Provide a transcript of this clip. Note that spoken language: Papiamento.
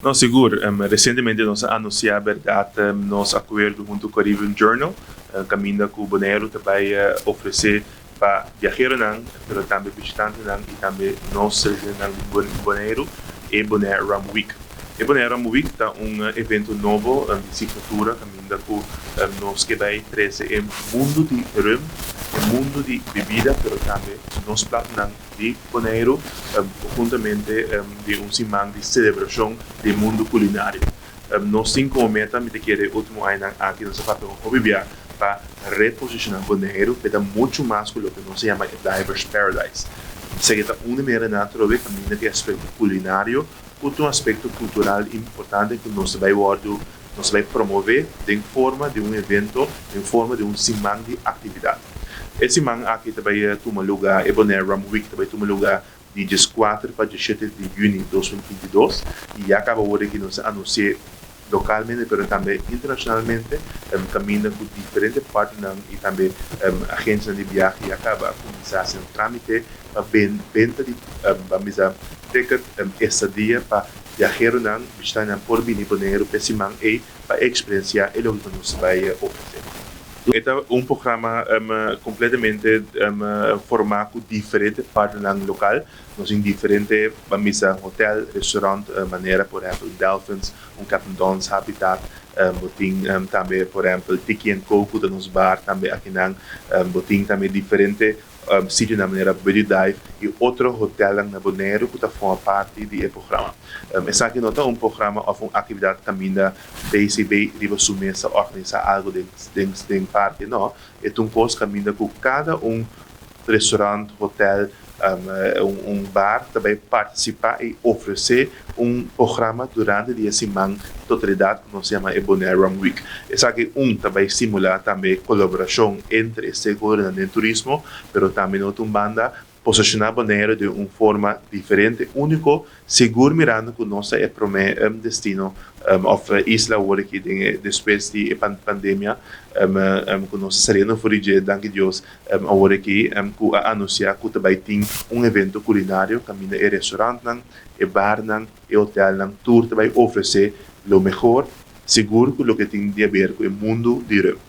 No, sigur. Resientemente nos a anunsiá bèrdat nos akuerdo huntu ku Caribbean Journal, kaminda ku Boneiru ta bai ofresé pa biaheronan, pero tambe bishitantenan i tambe nos residentenan di Boneiru e Bonaire Rum Week. E Bonaire Rum Week ta un evento nobo di signatura kaminda ku nos ke bai trese e mundu di rum, e mundu di bebida, pero tambe nos platonan di Boneiru, huntamente di un siman di selebrashon di mundu kulinario. Nos tin komo meta, mi ta kere e último añanan aki nos a papia ku hopi bia pa reposishoná Boneiru pa e ta muchu mas ku loke nos a yama e Divers Paradise. Esaki ta un di maneranan atrobe kaminda ku e aspekto kulinario ku ta un aspekto kultural importante ku nos ta bai wòrdu, nos ta bai promové den forma di un evento, den forma di un siman di aktividat. E siman aki ta bai tuma lugá, e Bonaire Rum Week ta bai tuma lugá di 14 pa 17 di yüni 2022 i ya kaba awor aki nos a anunsi'é lokalmente pero tambe internashonalmente kaminda ku diferente partnernan i tambe agensianan di biahe ya kaba a kuminsá hasi nan trámite pa benta di ban bisa ticket estadia pa biaheronan, bishitantenan por bini Boneiru pa e siman ei pa eksperensiá e loke ku nos bai ofresé. E ta un programa kompletamente formá ku diferente partnernan lokal. Nos tin diferente, ban bisa, hotel, restaurant, manera por ehèmpel Delfins, un Captain Don's Habitat. Bo tin tambe por ehèmpel Tiki and Co ku ta nos bar tambe akinan. Bo tin tambe diferente sitionan manera Buddy Dive i otro hotelnan na Boneiru ku ta forma parti di e programa. Esaki no ta un programa òf un aktividat kaminda BCB riba su mes ta organisá algu den parke, no. E ta un kos kaminda ku kada un restaurant, hotel, un bar ta bai partisipá i ofresé un programa durante di e siman totalidat ku nos yama e Bonaire Rum Week. Esaki un ta bai stimulá tambe kolaborashon entre e stakeholdernan den turismo, pero tambe no ta un banda posishoná Bonaire den un forma diferente, úniko, sigur mirando ku nos ta e promé destino òf isla awor aki den e despues di e pandemia ku nos ta saliendo for di dje, danki Dios, awor aki ku a anunsiá ku ta bai tin un evento kulinario kaminda e restaurantnan, e barnan, e hotelnan tur ta bai ofresé lo mehor, sigur ku loke tin di haber ku e mundu di rum.